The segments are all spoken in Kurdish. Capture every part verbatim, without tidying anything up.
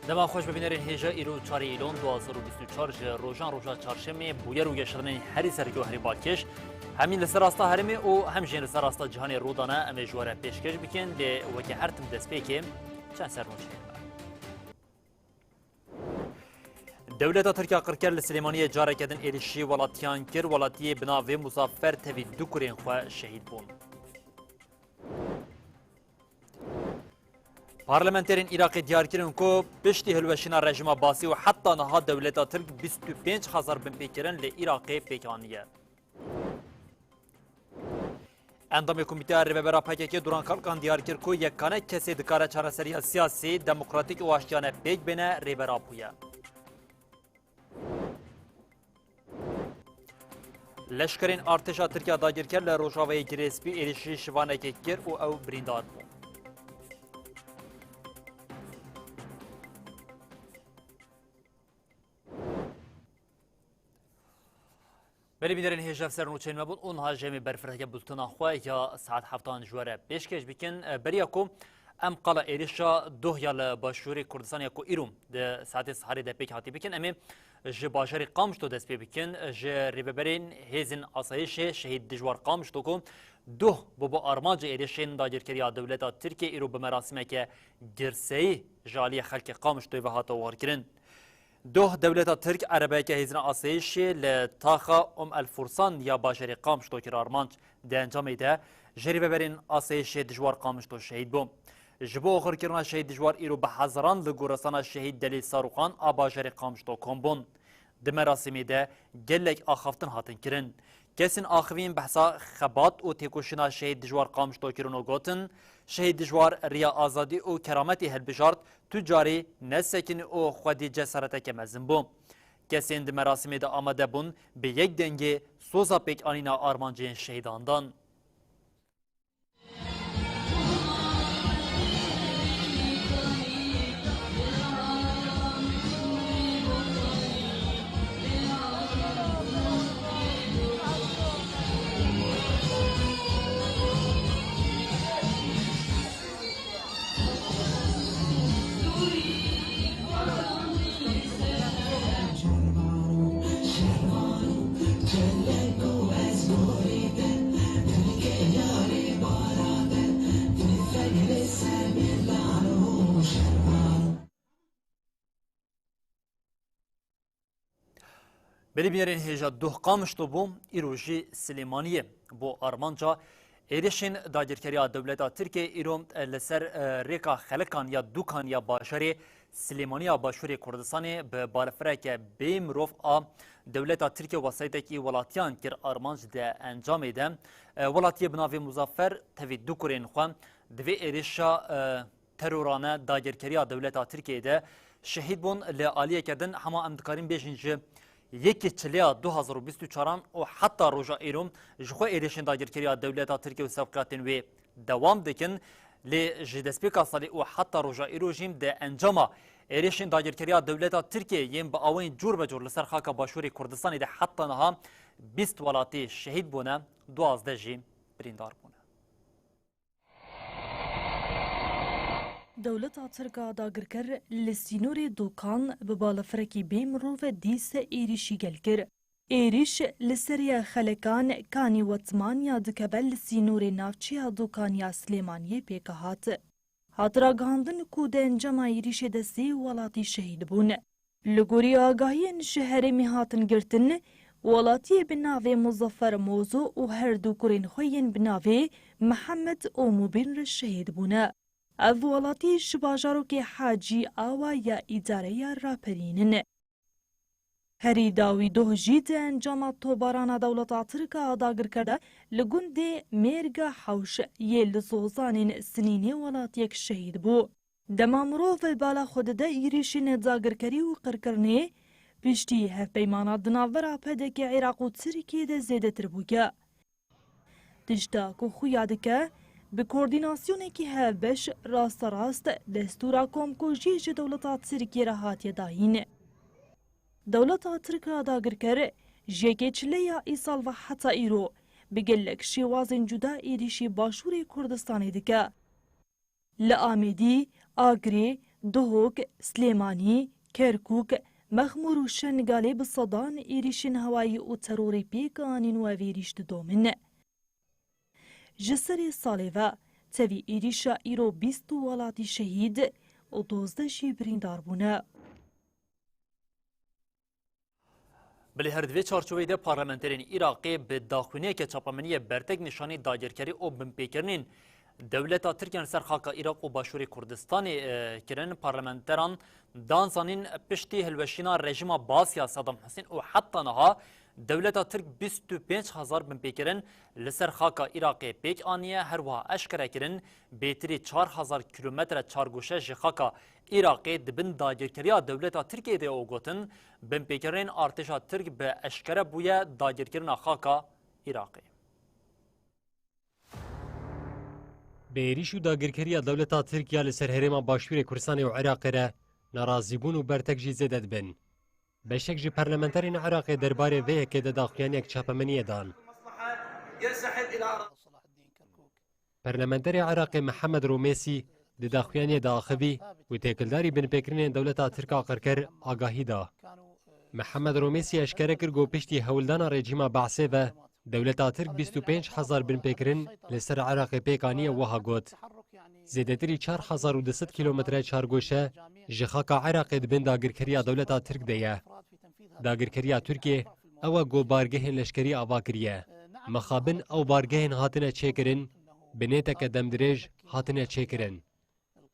Dema xweş bibînerên hêja îro çarê Îlon du hazar û bîst û çar ji rojan roja çarşemê bûyer û geşirinên herî sereke û herî balkêş hemî li ser rasta herêmê û hem jî li ser rasta cîhanê rû dane, em ê ji we re pêşkêş bikin, lê weke her tim destpêkê çend sernûçeyên me. Dewleta Tirk ya qirker li Silêmaniyê careke din êrîşî welatiyan kir. Welatiyê bi navê Muzaffer tevî du kurên xwe şehîd bûn. Parlamenterên Iraqê diyar kirin ku piştî hilweşîna rejîma Basî û heta niha dewleta Tirk bîst û pênc hezar binpêkirin li Iraqê pêk aniye. Endamê Komîteya Rêvebera P K K Duran Kalkan diyar kir ku yekane kesê dikare çareseriya siyasî, demokratîk û aştiyane pêk bêne, Rêber Apo ye. Leşkerên artêşa Tirkiya dagirker li Rojavayê Girê Spî êrîşî şivanekê kir û ew birîndar bû. Belê bînerên hêja, ev sernûçeyên me bûn û niha jî em ê berfirehke bultena xwe ya saet heftan ji we re pêşkêş bikin. E, beriya ku em qala êrîşa doh ya li Başûrê Kurdistanê ya ku îro di saetê siharê de pêk hatî bikin, em ê ji bajarê Qamişlo dest pê bikin. Ji rêveberên hêzên asayişê şehîd Dijwar Qamişlo ku doh bû bo armanca êrîşên dagirkeriya dewleta Tirkiyê, îro bi merasîmeke girseyî ji aliyê xelkê Qamişloyê ve hate warkirin. Doh dewleta Tirk erebeyeke hêzên asayişê li taxa Um El Fursan ya bajarê Qamişlo kir armanc. Di encamê de ji rêveberên asayişê Dijwar Qamişlo şehîd bû. Ji bo oxirkirina şehîd Dijwar îro bi hezaran li gorestana şehîd Delîl Sarûxan a bajarê Qamişlo kom bûn. Di merasîmê de gelek axaftin hatin kirin. Kesên axivîn behsa xebat û têkoşîna şehîd Dijwar Qamişlo kirin û gotin, Şehîd Dijwar riya azadî û kerametê hilbijart, tu carî nesekinî û xwedî cesareteke mezin bû. Kesên di merasîmê de amade bûn, bi yek dengê soza pêkanîna armancên şehîdan dan. Belê bînerên hêja, doh Qamişlo bû, îro jî Silêmaniyê. Bo armanca êrişên dagirkeriya dewleta Tirkiyê îro, e, li ser, e, rêka Xelekan ya Dûkan ya bajarê Silêmaniya Başûrê Kurdistanê bi balafireke bê mirov a dewleta Tirkiyê wesayîtekî welatiyan kir armanc. Di encamê de, e, welatiyê bi navê Muzaffer tevî du kurên xwe di vê êrişa, e, terorane dagirkeriya dewleta Tirkiyeyê de şehîd bûn. Li aliyeke din hema em dikarin bêjin ji yekê çileya du hazar û bîst û çaran û heta roja îro ji xwe êrişên dagirkeriya dewleta Tirkiyê û sevqiyatên wê dewam dikin. Lê ji destpêka salê û heta roja îro jî di encama êrişên dagirkeriya dewleta Tirkiyê yên bi awayên cûr be cûr li ser xaka Başûrê Kurdistanê de heta niha bîst welatî şehîd bûne, duwazdeh jî birîndar bûne. Dewleta Tirk a dagirker li sînorê Dûkan bi balafirekî bê mirov dîse êrîşî gel kir. Êrîş li serê Xelekan, Kanî Wetman ya dikeve li sînorê navçeya Dûkan ya Silêmaniyê pêk hat. Hat ragihandin ku di encama êrîşê de sê welatî şehîd bûn. Li gorî agahiyên ji herêmê hatin girtin, welatiyê bi navê Muzaffer Mozo û her du kurên xwe yên bi navê Mihemed û Mubîn re şehîd bûne. Ev welatî ji bajarokê Hacî Awa ya îdareya Raperîn in. Herî dawî doh jî di encama tobarana dewleta Tirk a dagirker de li gundê Mêrga Hewş yê li zozanên Sinînê welatiyek şehîd bû. Dema mirov bala xwe dide êrîşên dagirkerî û qirkirinê, piştî hevpeymana di navbera P D K Iraq û Tirkiyê de zêdetir bûye. Tişta ku xuya dike, bi koordînasyonekî hevbeş rasterast destûra komkujiyê ji dewleta Tirkiyê re hatiye dayîn. Dewleta Tirk a dagirker ji yekê çileya îsal ve heta îro bi gelek şêwazên cuda êrîşî Başûrê Kurdistanê dike. Li Amêdî, Agirê, Duhok, Silêmanî, Kerkûk, Mexmûr û Şengalê bi sedan êrîşên hewayî û terorê pêk anîn û ev êrîş didomin. Ji serê salê ve tevî êrîşa îro bîst û welatî şehîd û dozdeh jî birîndar bûne. Belê her di vê çarçoveyê de parlamenterên Iraqê bi daxuyaniyeke çapemeniyê bertek nîşanî dagirkerî û binpêkirinên dewleta Tirk yên li ser xaka Iraq û Başûrê Kurdistanê, e, kirin. Parlamenteran dan zanîn piştî hilweşîna rejîma Baasî ya Saddam Husên û heta niha dewleta Tirk bîst û pênc hezar binpêkirin li ser xaka Iraqê pêk aniye, her wiha eşkere kirin bêtirî çar hezar kîlometre çargoşe ji xaka Iraqê di bin dagirkeriya dewleta Tirkiyê de ye û gotin, binpêkirinên artêşa Tirk bi eşkere bûye dagirkirina xaka Iraqê. Bi êrîş û dagirkeriya dewleta Tirk ya li ser herêma Başûrê Kurdistanê û Iraqê re nerazîbûn û bertek jî zêde dibin. Beşek ji parlamenterên Iraqê derbarê vê yekê de daxuyaniyek çapemeniyê dan. Parlamenterê Iraqê Mihemed Romêsî di daxuyaniyê de axivî û têkildarî binpêkirinên dewleta Tirk a qirker agahî da. Mihemed Romêsî eşkere kir ku piştî hewldana rejîma Baasê ve dewleta Tirk bîst û pênc hezar binpêkirin li ser Iraqê pêk aniye, wiha got, zêdetirî çar hezar û du sed kîlometre çargoşe ji xaka Iraqê di bin dagirkeriya dewleta Tirk de ye. Dagirkeriya Tirkiyê ew e ku bargehên leşkerî ava kiriye. Mixabin ew bargehên hatine çêkirin, bi nêteke demdirêj hatine çêkirin.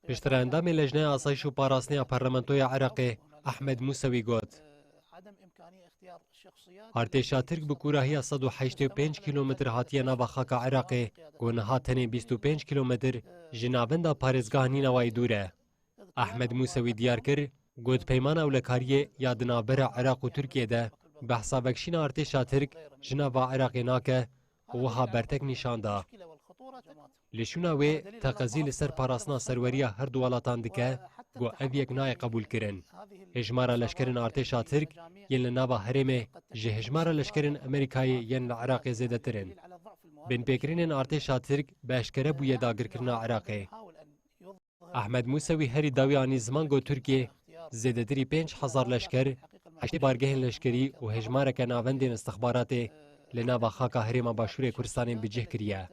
Piştre endamê Lejneya Asayîş û Parastinê ya Parlamentoya Iraqê Ehmed Musewî got, artêşa Tirk bi kûrahiya sed û heştê û pênc kîlometr hatiye nava xaka Iraqê, ku niha tenê bîst û pênc kîlometr ji navenda parêzgeha Nînewayê dûr e. Ehmed Musewî diyar kir, got, peymana ewlekariyê ya di navbera Iraq û Tirkiyê de behsa vekişîna artêşa Tirk ji nava Iraqê nake û wiha bertek nîşan da. Li şûna wê teqezî li ser parastina serweriya her du welatan dike, got, ev yek nayê qebûlkirin. Hêjmara leşkerên artêşa Tirk yên li nava herêmê ji hêjmara leşkerên Amerîkayê yên li Iraqê zêdetir in. Binpêkirinên artêşa Tirk bi eşkere bûye dagirkirina Iraqê. Ehmed Musewî herî dawî anî ziman, got, Tirkiyê zêdetirî pênc hezar leşker, heştê bargehên leşkerî û hejmareke navendên istixbaratê li nava xaka herêma Başûrê Kurdistanê bi cih kiriye.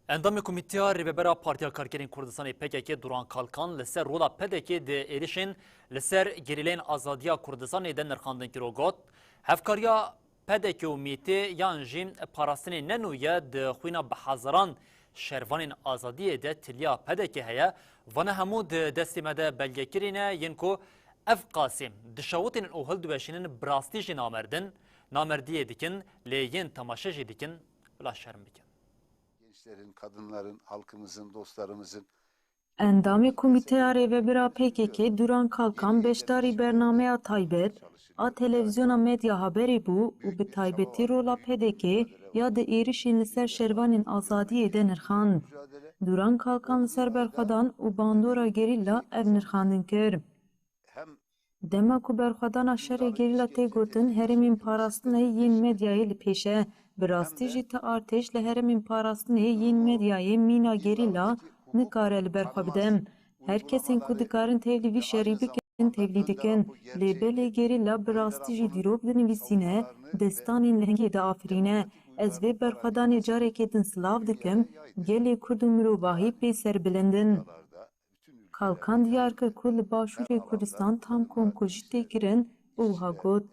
Endamê Komîteya Rêvebera Partiya Karkerên Kurdistanê P K K Duran Kalkan li ser rola P D K di êrişên li ser gerîleyên azadiya Kurdistanê de nirxandin kir û got, hevkariya P D K û mîtê yan jî parastinê ne nû ye, di xwîna bi hezaran şervanên azadiyê de tiliya P D K heye. Vana hemû di destê me de belgekirî ne, yên ku ev qasî dişewitînin û hildiweşînin bi rastî jî namerdin, namerdiyê dikin, lê yên temaşe jî dikin, bila şerm bikin. Gençlerin, kadınların, halkımızın, dostlarımızın Endamê Komîteya Rêvebira P K K Duran Kalkan beşdarî bernameya taybet a Televîzyona Medya Haberê bû û bi taybetî rola P D K ya di êrişên li ser şervanên azadiyê de nirxand. Duran Kalkan li ser berxwedan û bandora gerîla ev nirxandin kir. Dema ku berxwedana şerê gerîla tê gotin, herêmên parastinê yên medyayê li pêş e. Bi rastî jî ti artêş li herêmên parastinê yên medyayê mîna gerîla nikare li ber xwe bide. Her kesên ku dikarin tevlî vî şerî bikin, tevlî dikin. Lê belê gerîla bi rastî jî dîrok dinivîsîne, destanên lehengê diafirîne. Ez vê berxwedanê carekê din silav dikim, gelê Kurd û mirovahî pê serbilind in. Kalkan diyar kir ku li Başûrê Kurdistan tam komkujî tê kirin û wiha got.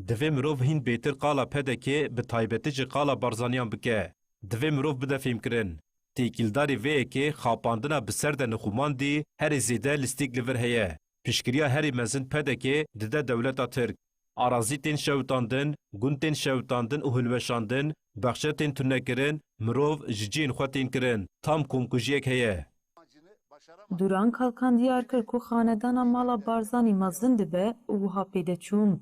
Divê mirov hîn bêtir qala P D K, bi taybetî jî qala Barzaniyan bike. Divê mirov bide fêmkirin. Têkildarî vê yekê xapandina bi ser de nixumandî herî zêde lîstîk li vir heye. Piştgiriya herî mezin P D K dide dewleta Tirk. Arazî tên şewitandin, gund tên şewitandin û hilweşandin, bexçe tên tunekirin, mirov ji cihên xwe tên kirin. Tam komkujiyek heye. Duran Kalkan diyar kir ku xanedana mala Barzanî mezin dibe û wiha pê de çûn.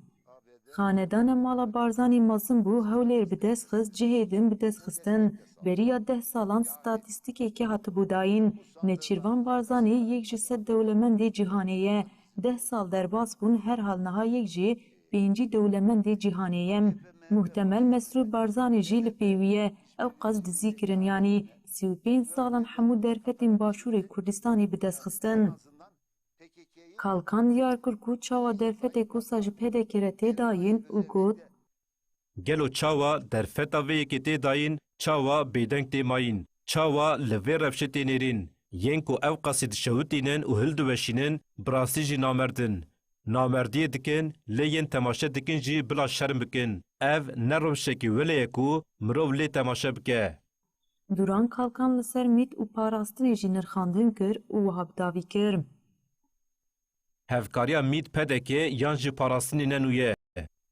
Xanedana mala Barzanî mezin bû, Hewlêr bi dest xist, cihê din bi dest xistin. Beriya deh salan statîstîkekê hatibû dayîn. Nêçîrvan Barzanî yek ji sed dewlemendê cîhanê ye. Deh sal derbas bûn, herhal niha yek ji pêncî dewlemendê cîhanê ye. Muhtemel Mesrûr Barzanî jî li pê wî ye. Ew qas dizî kirin, yanî sî û pênc salan hemû derfetên Başûrê Kurdistanê bi dest xistin. Kalkan diyar kir ku çawa derfetê ku sa ji P D K re tê dayîn û got, Gelo çawa derfeta vê yekê tê dayîn, çawa bêdeng tê mayîn, çawa li vê rewşê tê nêrîn? Yên ku ewqasî dişewitînin û hildiweşînin, bi rastî jî namerd in. Namerdiyê dikin, lê yên temaşe dikin jî bila şerm bikin. Ev ne rewşekî wele ye ku mirov lê temaşe bike. Duran Kalkan li ser mît û parastinê jî nirxandin kir û wiha bi dawî kir. Hevkariya mît P D K yan jî parastinê ne nû ye.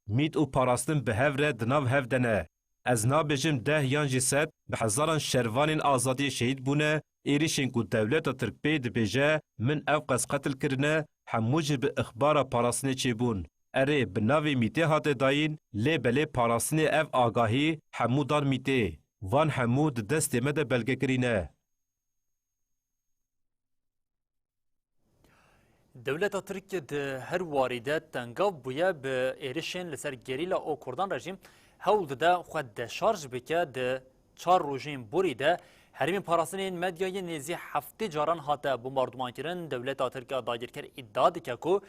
Mît û parastin bi hev re di nav hev de ne. Ez nabêjim deh yan jî sed, bi hezaran şervanên azadiyê şehîd bûne, êrişên ku dewleta Tirk pê dibêje min ewqas qetil kirine, hemû jî bi ixbara parastinê çêbûn. Erê, bi navê mîtê hate dayîn, lê belê parastinê ev agahî hemû dan mîtê. Van hemû di destê me de belgekirî ne. Dewleta Tirk di her warî de tengav bûye bi êrişên li ser gerîla û kurdan re jî hewl dide xwe deşarj bike. Di çar rojên borî de herêmên parastinên medyayê nêzî heftê caran hate bombardumankirin. Dewleta Tirk a dagirker îdia dike ku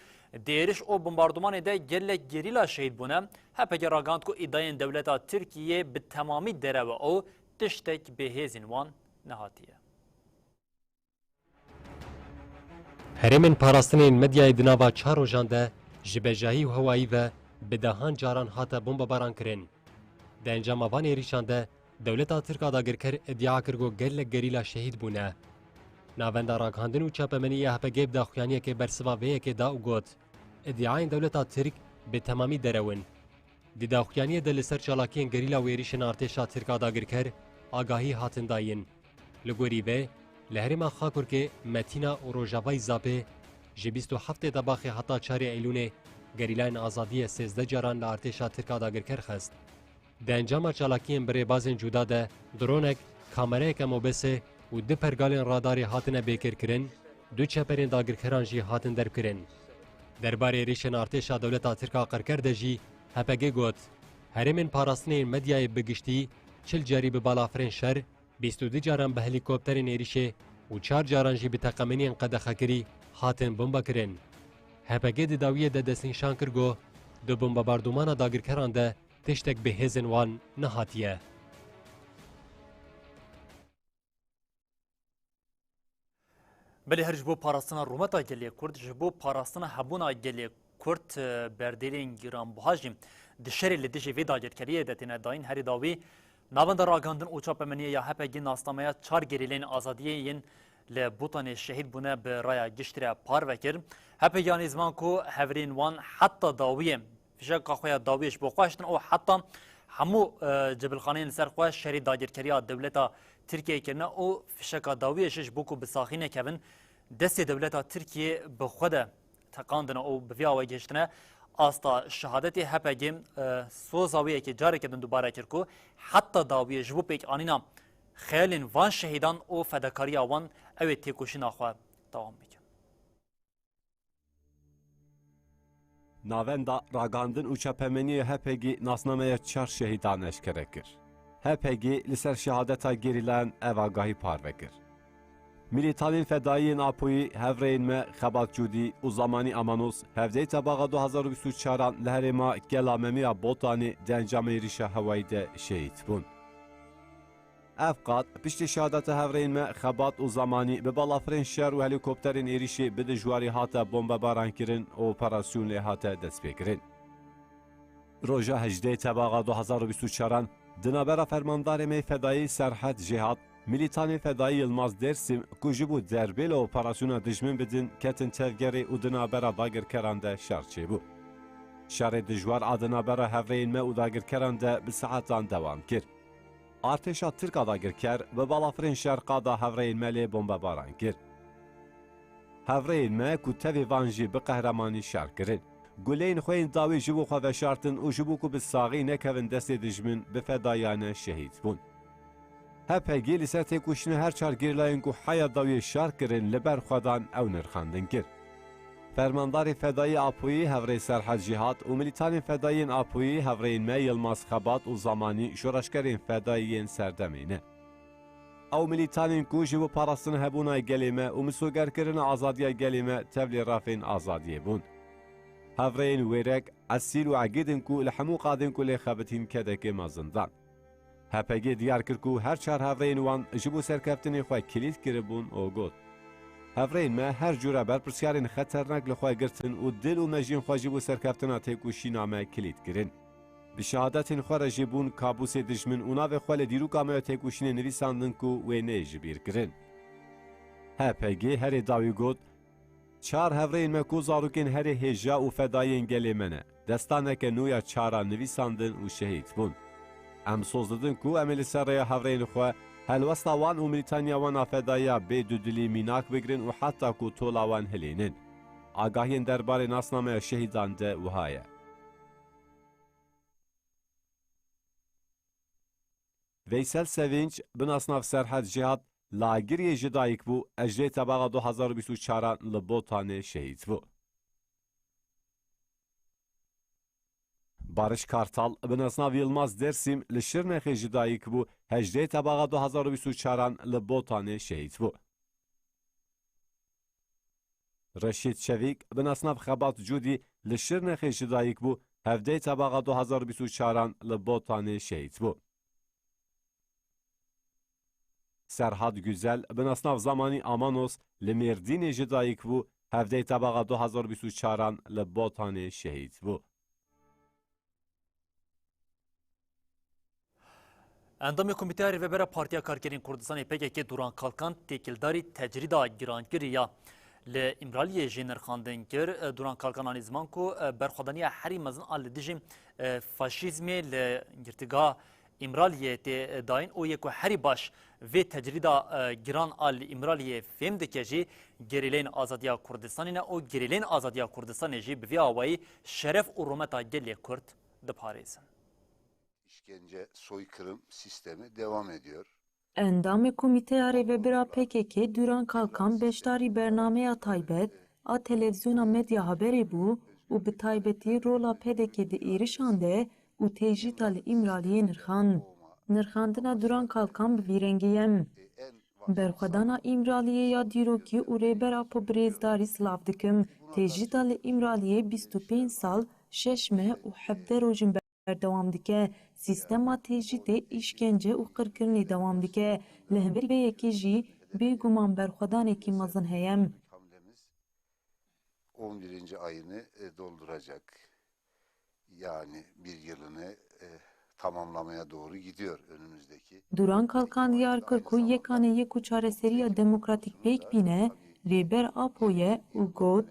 di êriş û bombardumanê de gelek gerîla şehîd bûne. H P G ragihand ku îdiayên dewleta Tirkiyê bi temamî derew e û tiştek bi hêzên wan nehatiye. Herêmên parastinên medyayê di nava çar rojan de ji bejahî û hewayî ve bi dehan caran hate bombebaran kirin. Di encama van êrîşan de dewleta Tirk a dagirker îdia kir ku gelek gerîla şehîd bûne. Navenda Ragihandin û Çapemeniyê ya H P G bi daxuyaniyekê bersiva vê yekê da û got, Îdiayên dewleta Tirk bi temamî derew in. Di daxuyaniyê de li ser çalakiyên gerîla û êrîşên artêşa Tirk a dagirker agahî hatin dayîn. Li gorî vê, li herêma Xakurkê, Metîna û Rojavayî Zapê ji bîst û heftê Tebaxê heta çarê Eylûnê gerîlayên azadiyê sêzdeh caran li artêşa Tirk a dagirker xist. Di encama çalakiyên bi rêbazên cuda de dronek, kamerayeke mobese û du pergalên radarê hatine bêkêrkirin, du çeperên dagirkeran jî hatin derbkirin. Derbarê êrîşên artêşa dewleta Tirk a qirker de jî H P G got, Herêmên parastinê yên medyayê bi giştî çil carî bi balafirên şer, bîst û du caran bi helîkopterên êrîşê û çar caran jî bi teqemeniyên qedexekirî hatin bombekirin. H P G di dawiyê de destnîşan kir ku di bombebardûmana dagirkeran de tiştek bi hêzên wan nehatiye. Belê her ji bo parastina rûmeta gelê Kurd, ji bo parastina hebûna gelê Kurd, e, berdêlên giranbuha jî di şerê li dijî vê dagirkeriyê de têne dayîn. Herî dawî, Navenda Ragihandin û Çapemeniyê ya H P G nasnameya çar gerîleyên azadiyê yên li Botanê şehîd bûne bi raya giştî re parve kir. H P G anî ziman ku hevrên wan heta dawiyê fişeka xwe ya dawiyê ji bo xwe hiştin û heta hemû, e, cibilxaneyên li ser xwe şerê dagirkeriya dewleta Tirkiyeyê kirine û fişeka dawiyê jî ji bo ku bi saxî nekevin destê dewleta Tirkiyê bi xwe de teqandine û bi vî awayî gihiştine asta şehadetê. H P G, e, soza wê yekê careke din dubare kir ku heta dawiyê ji bo pêkanîna xeyalên van şehîdan û fedakariya wan ew ê têkoşîna xwe dewam bike. Navenda Ragihandin û Çapemeniyê H P G nasnameya çar şehîdan eşkere kir. H P G li ser şehadeta gerîlayan ev agahî parve kir. Mîlîtanên fedayî yên Apoyî, hevrêyên me Xebat Cûdî û Zamanî Amanos, hevdehê Tebaxa du hazar û bîst û çaran li herêma Kela Memî ya Botanê di encama êrîşa hewayî de şehîd bûn. Ev qat, piştî şehadeta hevrêyên me Xebat û Zamanî bi balafirên şer û helîkopterên êrîşê bi dijwarî hate bombebarankirin û operasyonê hate destpêkirin. Roja hejdehê Tebaxa du hazar û bîst û çaran di navbera fermandarê me yê fedayî Serhed Jêhat, mîlîtanê fedayî Yilmaz Dêrsim ku ji bo derbê li operasyona dijmin bidin, ketin tevgerê û di navbera dagirkeran de şer çêbû. Şerê dijwar a di navbera hevrêyên me û dagirkeran de bi saetan dewam kir. Artêşa Tirk a dagirker bi balafirên şer qada hevrêyên me lê bombebaran kir. Hevrêyên me ku tevî van jî bi qehremanî şer kirin. Guleyên xwe yên dawî ji bo xwe veşartin û ji bo ku bi saxî nekevin destê dijmin, bi fedayiyane şehîd bûn. H P G li ser têkoşîna her çar gerîlayên ku heya dawiyê şer kirin li ber xwe dan, ew nirxandin kir. Fermandarê fedayî Apoyî hevrê Serhed Jîhat û milîtanên fedayî yên Apoyî hevrêyên me Yilmaz Xebat û Zamanî şoreşgerên fedayî yên serdemê ne. Ew milîtanên ku ji bo parastinhebûna gelê me û misogerkirina azadiya gelê me tevlî refên azadiyê bûn. Hevrêyên wêrek, esîl û egîd in ku li hemû qadên ku lê xebitîn kedekê mezin dan. H P G diyar kir ku her çar hevrêyên wan ji bo serkeftinê xwe kilît kiribûn û got, Hevrêyên me her cûre berpirsyarên xeternak li xwe girtin û dil û mejiyên xwe ji bo serkeftina têkoşîna me kilît kirin. Bi şehadetên xwe re jî bûn kabûsê dijmin û navê xwe li dîroka me ya têkoşînê nivîsandin ku wê neyê ji bîr kirin. H P G herê dawî got, Çar hevrêyên me ku zarokên herê hêja û fedayiyên gelê me ne, destaneke nû ya çara nivîsandin û şehîd bûn. Em soz didin ku em ê li ser rêya hevrêyên xwe, helwesta wan û milîtaniya wan a fedayiya bê dudilî mînak bigirin û heta ku tola wan hilînin. Agahiyên derbarê nasnameya şehîdan de wiha ye. Veysel Sevinç, bi nasnav Serhed Cihat, li Agiriyê ji dayik bû, hejdeh tebaxa du hazar û bîst û çaran li Botanê şehîd bû. Barış Kartal, bi nasnav Yilmaz Dersim, li Şirnexê ji dayik bû, hejdeh tebaxa du hazar û bîst û çaran li Botanê şehîd bû. Reşîd Çevîk, bi nasnav Xebat Cûdî, li Şirnexê ji dayik bû, hevdeh tebaxa du hazar û bîst û çaran li Botanê şehîd bû. Serhat Güzel, bi nasnav Zamanî Amanos, li Mêrdînê ji dayik bû, hevdeh tebaxa du hazar û bîst û çaran li Botanê şehîd bû. Endamê Komîteya Rêvebera Partiya Karkerên Kurdistanê P K K Duran Kalkan têkildarî tecrîda girankirî ya li Îmraliyê jî nirxandin kir. Duran Kalkan anî ziman ku berxwedaniya herî mezin a li dijî faşîzmê li girtîgeha Îmraliyê tê dayîn û yê ku herî baş vê tecrîda giran a li Îmraliyê fêm dike jî gerîleyên azadiya Kurdistanê ne û gerîleyên azadiya Kurdistanê jî bi vî awayî şeref û rûmeta gelê Kurd diparêzin. İşkence, soykırım sistemi devam ediyor. Endamê Komîteya Rêvebir a P K K Duran Kalkan beşdarî bernameya taybet a televîzyona Medya Haberê bû û bi taybetî rola P D K di êrişan de û tecrîda li Îmraliyê nirxand. Nirxandina Duran Kalkan bi vî rengî ye. Berxwedana Îmraliyê ya dîrokî û Rêber Apo bi rêzdarî silav dikim. Tecrîda li Îmraliyê bîst û pênc sal, şeş meh û hevdeh roj in berdewam dike. Sîstema tecrîdê, îşkence û qirkirinê dewam dike. Li hemberî vê yekê jî bêguman berxwedanekî mezin heye. Hamlemiz on birinci ayını e, dolduracak. Yani bir yılını e, tamamlamaya doğru gidiyor önümüzdeki. Duran Kalkan diyar kir ku yekanê yê ku çareseriya demokratîk pêk bîne, Rêber Apo ye û got,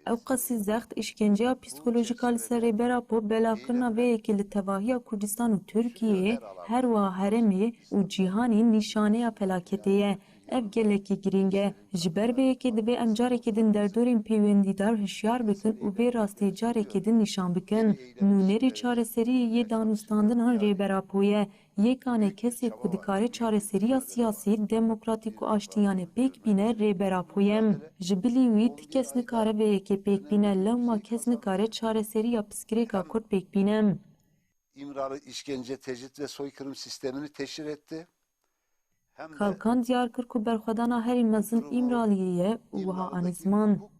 Ew qasî zext îşkenceya psîkolojîk a li ser Rêber Apo belavkirina vê yekê li tevahiya Kurdistan û Tirkiyeyê, her wiha herêmê û cîhanê nîşaneya felaketê ye. Ev gelekî girîng e. Ji ber vê yekê divê em carekê din derdorên peywendîdar hişyar bikin û vê rastiyê carekê din nîşan bikin. Nûnerê çareseriyê yê danûstandinan Rêber Apo ye. Yekane kesê ku dikare çareseriya siyasî, demokratîk û aştiyane pêk bîne Rêber Apo ye. Ji bilî wî ti kes nikare vê yekê pêk bîne, lewma kes nikare çareseriya pirsgirêka Kurd pêk bîne. İmralı işkence, tecrit ve soykırım sistemini teşhir etti. Hem de Kalkan diyar kir ku berxwedana herî mezin Îmraliyê ye û wiha anî ziman.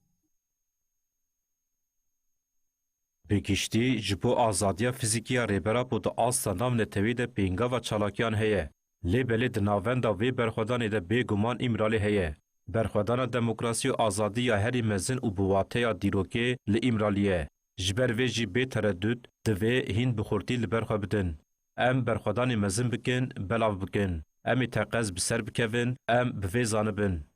Bi giştî, ji bo azadiya fizîkî ya Rêber Apo di asta navnetewî de pêngava çalakiyan heye. Lê belê di navenda vê berxwedanê de bêguman Îmralî heye. Berxwedana demokrasî û azadî ya herî mezin û bi wateya dîrokê li Îmralî ye. Ji ber vê jî bê teredût divê hîn bi xurtî li ber xwe bidin. Em berxwedanê mezin bikin, belav bikin. Em ê teqez bi ser bikevin, em bi vê zanibin.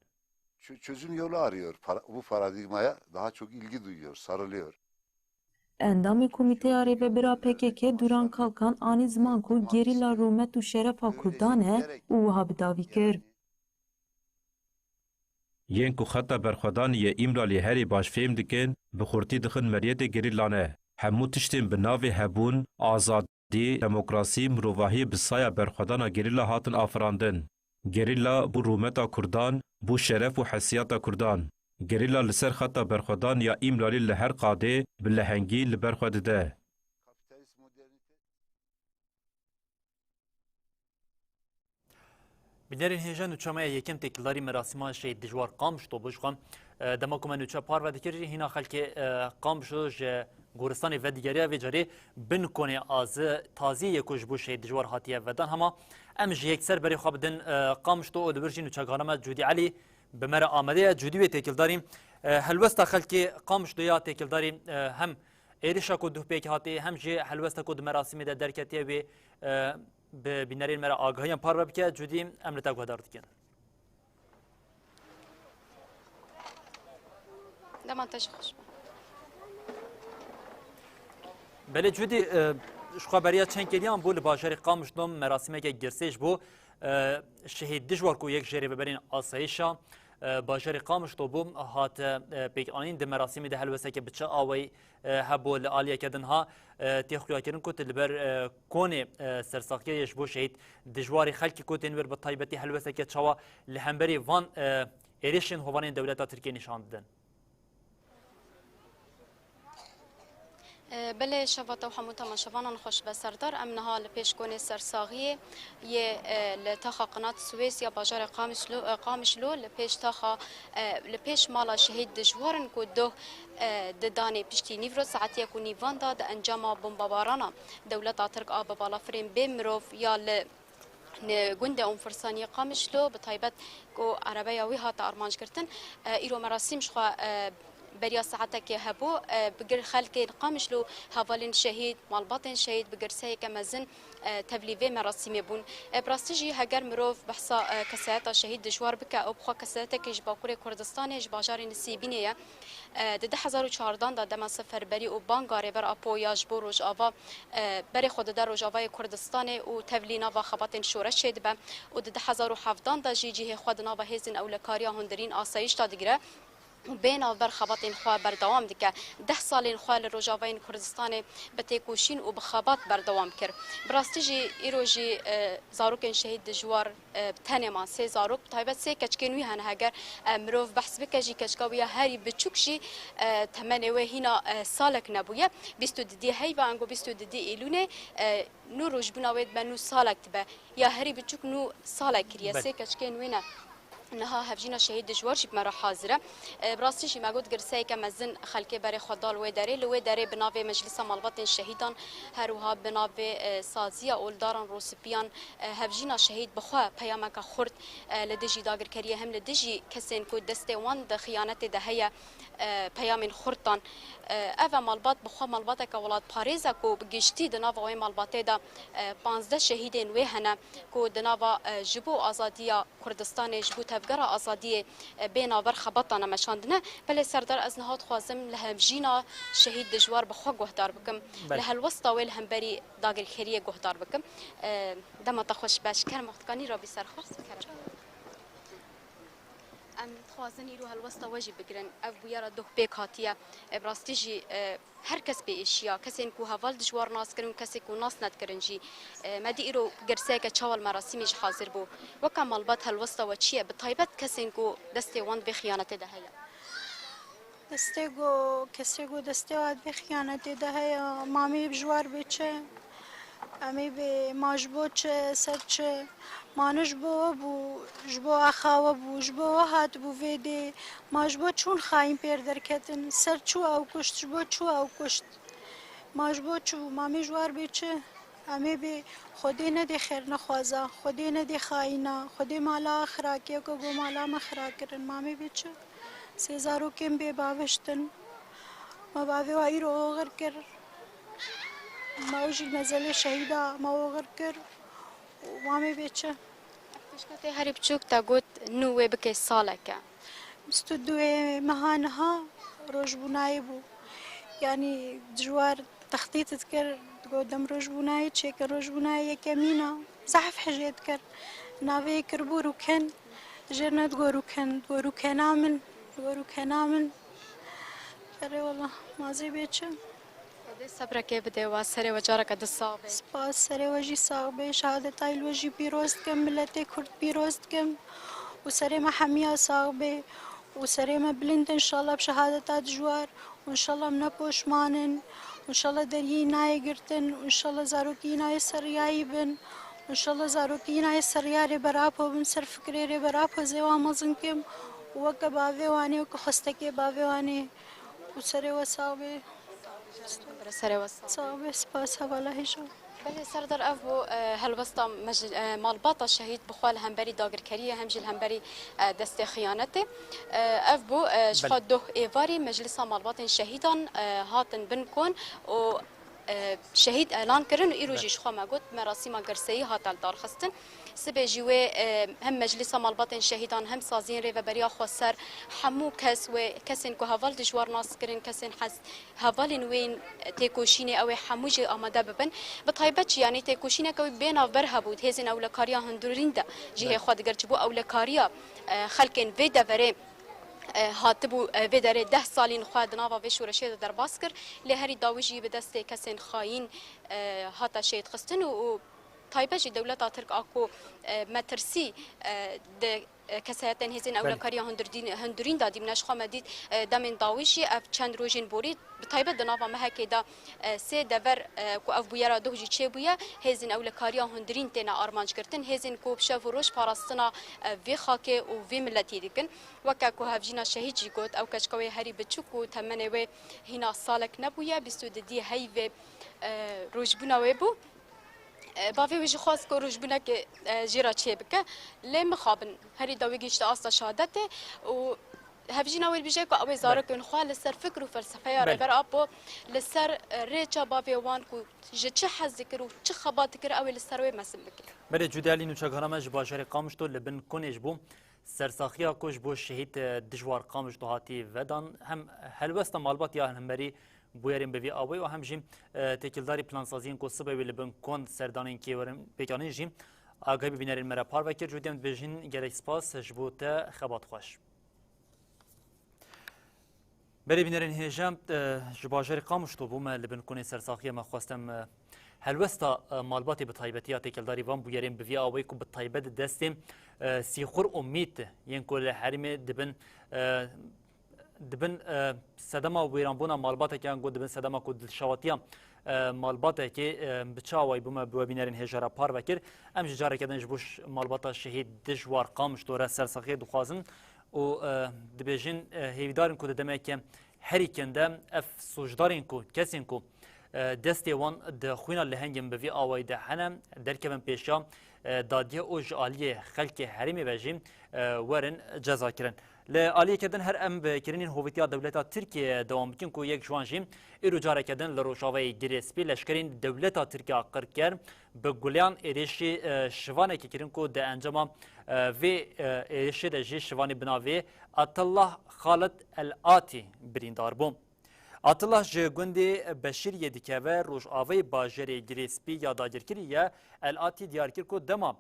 Çö- çözüm yolu arıyor. Para- bu paradigmaya daha çok ilgi duyuyor, sarılıyor. Endamê Komîteya Rêvebir a P K K Duran Kalkan anî ziman ku gerîla rûmet û şerefa Kurdan e û wiha bi dawî kir. Yên ku xeta berxwedanî yê Îmralî herî baş fêm dikin, bi xurtî dixin meriyetê gerîla ne. Hemû tiştên bi navê hebûn, azadî, demokrasî, mirovahiyê bi saya berxwedana gerîla hatin afirandin. Gerîla bû rûmeta Kurdan, bû şeref û hesiyata Kurdan. Gerîla li ser xeta berxwedan ya Îmralî li her qadê bi lehengî li ber xwe dide. Bînerên hêja nûçe me ya yekem têkildarî merasîma Şehîd Dijwar Qamişlo bû. Ji xwe, e, dema ku me nûçe parve dikir, hîna xelkê, e, Qamişlo ji goristanê vedigeriya vê carê bin konê azi taziyê yê ku ji bo Şehîd Dijwar hatiye vedan. Hema em ji yekser berê xwe bidin, e, Qamişlo û li wir jî nûçegana me Cûdî Elî bi me re amade ye. Cûdî wê têkildarî, e, helwesta xelkê Qamişlo ya têkildarî, e, hem êrişa ku duh pêk hatî, hem jî helwesta ku di merasîmê de derketiye wê, e, bi bînerên me re agahiyan parve bike. Cûdî, em li te guhdar dikin. Dema te jî xweş be. Belê Cûdî, e, ji xwe beriya çend kêliyan bû li bajarê Qamişlo merasîmeke girsê ji bo, e, Şehîd Dijwar ku yek ji rêveberên asayişa, e, bajarê Qamişlo bû, hate, e, pêkanîn. Di merasîmê de helwesteke bi çi awayî, e, hebû? Li aliyeke din ha, e, tê xuyakirin ku tu li ber, e, konê, e, sersaxiyê ji bo Şehîd Dijwarê, xelkê ku tên wir bi taybetî helwesteke çawa li hemberî van, e, êrişên hovanên dewleta Tirkiyê nîşan didin? E, belê, şeva te û hemû temaşevanan xweş be. Serdar, em niha li pêş konê sersaxiyê yê, e, li taxa Qinat Swês ya bajarê Qamişlo, e, Qamişlo, li pêş taxa, e, li pêş mala Şehîd Dijwar in ku doh, e, di danê piştî nîvro saetiyek û nîvan de di encama bombabarana dewleta Tirk a bi balafirên bê mirov ya li Li gundê Onfirsaniyê Qamişlo, bi taybet ku erebeya wî hate armancgirtin, e, îro merasîm ji xwe, e, beriya saetekê hebû, e, bi gir xelkên Qamişlo, hevalên şehîd, malbatên şehîd, bi girseyeke mezin, e, tevlî vê merasîmê bûn. E, bi rastî jî heger mirov behsa, e, kesayeta Şehîd Dijwar bike, ew bi xwe kesayetekî ji Bakurê Kurdistanê, ji bajarê Nisêbînê ye. E, di du hezar û çardan de dema seferberî û banga Rêber Apo ya ji bo Rojava, e, berê xwe dide Rojavayê Kurdistanê û tevlî nava xebatên şoreşê dibe û di du hezar û hevdan de jî cihê xwe di nava hêzên ewlekariya hundirîn asayîş de digire û bê navber xebatên xwe berdewam dike. Deh salên xwe li Rojavayên Kurdistanê bi têkoşîn û bi xebat berdewam kir. Bi rastî jî îro jî, e, zarokên şehîd Dijwar, e, tenê man sê zarok, bi taybet sê keçikên wî hene. Heger, e, mirov behs bike jî, keçika wî ya herî biçûk jî, e, temenê wê hîna, e, salek nebûye. Bîst û didî heyva, ango bîst û didî îlûnê, e, nû rojbûna wê dibe, nû salek dibe. Ya herî biçûk nû salek kiriye. Belê. Sê keçikên wî ne. Niha hevjîna şehîd Dijwar jî bi me re hazir e. E, bi rastî jî me got girseyeke mezin xelkê berê xwe da li wê derê. Li wê derê bi navê Meclisa Malbatên Şehîdan, her wiha bi navê, e, Saziya Oldaran Rosipiyan, e, hevjîna şehîd bi xwe peyameke xurt, e, li dijî dagirkeriyê hem li dijî kesên ku destê wan di xiyanetê de heye, e, peyamên xurt dan. E, ev e malbat bi xwe malbateke welatparêz e ku bi giştî di nava wê malbatê de, e, panzdeh şehîdên wê hene ku di nava, e, ji bo azadiya Kurdistanê, ji bo tevgera azadiyê, e, bê navber xebatana meşandine. Belê Serdar, ez niha dixwazim li hevjîna şehîd Dijwar bi xwe guhdar bikim. Belê. Li helwesta wê li hemberî dagirkeriyê guhdar bikim. E, dema te xweş be, ji kerem wextkanî rabî ser xwe. Kerem. Em dixwazin îro helwesta we jî bigirin. Ev bûyera doh pêk hatiye. E, bi rastî jî, e, her kes pê êşiya. Kesên ku heval Dijwar nas kirin û kesê ku nas nedikirin jî. E, me dî îro girseyeke çawa li merasîmê jî hazir bû. Weke malbat helwesta we çi ye? Bi taybet kesên ku destê wan di vê xiyanetê de heye. Destê ku, kesê ku destê wan di vê xiyanetê de heye, mamê ji war bê çi? Em ê bê ma ji bo çi, ser çi? Ma ne ji bo we bû, ji bo axa we bû, ji bo we hatibû vê dê. Ma ji bo çûn xayîn pêr derketin? Ser çû ew kuşt, ji bo çû ew kuşt? Ma ji bo çi bû? Mamê ji war bê çi? Em ê bê Xwedê nedê xêrnexwaza, Xwedê nedê xayîna, Xwedê mala xirakê ku go mala me xira kirin. Mamê bê çi? Sê zarokên bê bavêştin. Me bavê wa îro oxir kir. Me ew jî mezelê şehîda me oxir kir. Û mamê bê çi? Pişka te herî biçûk te got nû wê bike saleke. Bîst û duyê meha niha rojbûnayê bû. Yanî Dijwar textît dikir, digot dem rojbûnayê çêkin, rojbûnayê yekemîn a. Zehf hejê dikir. Navê yê kiribû Rûken. Jê ne digot Rûken, digot Rûkena min, digot Rûkena min. Erê wela, mazê bê çi? Xwedê sebrekê bide we, serê we careke din sax be. Spas, serê we jî sax be. Şehadetayê li we jî pîroz dikim, miletê Kurd pîroz dikim. Û serê me hemiya sax be. Û serê me bilind inşallah bi şehadeta Dijwar. Û inşallah em ne poşman in. Û inşallah deriyê nayê girtin. Û inşallah zarokî nayê seriyayî bin. Înşallah zarokî yîna yê ser rêya Rêber Apo bin, ser fikrê Rêber Apo zêwa mezin kim û weke bavê wanê, weke xwestekê bavê wanê û serê we sax bê. Bire serê we sax. Sax bê, spas, hevala hêja. Belê Serdar, ev bû, e, helwesta mecl-, e, malbata şehîd bi xwe li hemberî dagirkeriyê hem jî li hemberî, e, destê xiyanetê. E, ev bû, e, ji Belê. xwe doh êvarî Meclisa Malbatên Şehîdan, e, hatin bin kon û, e, şehîd elan kirin û îro jî Belê. ji xwe me got merasîma girseyî hate lidarxistin. Sibê jî wê, e, hem Meclisa Malbatên Şehîdan hem saziyên Rêveberiya Xweser hemû kes wê kesên ku heval dijwar nas kirin, kesên hez-, hevalên wê yên têkoşînê ew ê hemû jî amade bibin. Bi taybet jî, yanî têkoşîneke wî bê navber hebû, hêzên ewlekariya hundirîn de cihê Belê. xwe digir. Ji bo ewlekariya, e, xelkên vê deverê, e, hatibû, e, vê derê deh salîn xwe di nava vê şoreşê de derbas kir. Lê herî dawî jî bi destê kesên xayîn, e, hate şehîdxistin û, û taybet jî dewleta Tirk a ku, e, metirsî, e, di, e, kesayetên hêzên Belê. ewlekariya hundirdîn-, hundirîn de dîmne. Ji xwe me dît, e, demên dawî jî ev çend rojên borî, bi taybet di nava mehekê de, e, sê dever, e, ku ev bûyera doh jî çêbûye, hêzên ewlekariya hundirîn têne armanc girtin, hêzên ku bi şev û roj parastina, e, vê xakê û vê miletî dikin. Weke ku hevjîna şehîd jî got, ew keçika wê herî biçûk û temenê wê hîna salek nebûye, bîst û didî heyvê, e, rojbûna wê bû. E, bavê wî jî xwest ku rojbûnekê, e, jê re çêbike. Lê mixabin, herî dawî gihîşte asta şehadetê û hevjîna wê dibêje ku ew ê Belê. zarokên xwe li ser fikr û felsefeya Belê. Rêber Apo, li ser, e, rêça bavê wan ku ji çi hez dikir û çi xebat dikir, ew ê li ser wê mezin bike. Belê, Cûdî Elî, nûçegihana me ji bajarê Qamişlo li bin Konê ji bo sersaxiya ku ji bo şehîd, e, Dijwar Qamişlo hatî vedan, hem helwesta malbat ya hemberî bûyerên bi vî awayî û hem jî, e, têkildarî plansaziyên ku sibê wê li bin kon serdanên kêwerin pêkanîn jî agahî bi bînerên me re parve kir. Cûdî, em dibêjin gelek spas ji bo te, xebat xweş. Belê bînerên hêja, e, ji bajarê Qamişlo bû me li bin konê sersaxiyê me xwestem, e, helwesta, e, malbatê bi taybetî ya têkildarî van bûyerên bi vî awayî ku bi taybet di destê, e, Sîxur û Mît yên ku li herêmê dibin, e, dibin, e, sedema wêranbûna malbatekê yan ku dibin sedema ku dilşewatiya, e, malbatekê, e, bi çi awayî bû me bi we bînerên hêja re parve kir. Em jî careke din ji bo ş-, malbata şehîd Dijwar Qamişlo re sersaxiyê dixwazin û, e, dibêjin, e, hêvîdar in ku di demeke herî kin de ev sûcdarên ku kesên ku, e, destê wan di xwîna lehengên bi vî awayî de hene, derkevin pêşiya, e, dadgeh û ji aliyê xelkê herêmê ve jî, e, werin ceza kirin. Li aliyeke din her em bi kirinên hovîtiya dewleta Tirkiyê dewam bikin ku yek ji wan jî îro careke din li Rojavayê Girê Spî leşkerên dewleta Tirkiye qirker bi guleyan êrişî, e, şivanekê kirin ku di encama, e, vê, e, êrişê de jî şivanê bi navê Atillah Xalid El Atî birîndar bû. Atillah ji gundê Beşîriyê dikeve rojavayê bajarê Girê Spî ya dagirkirî ye. El Atî diyar kir ku dema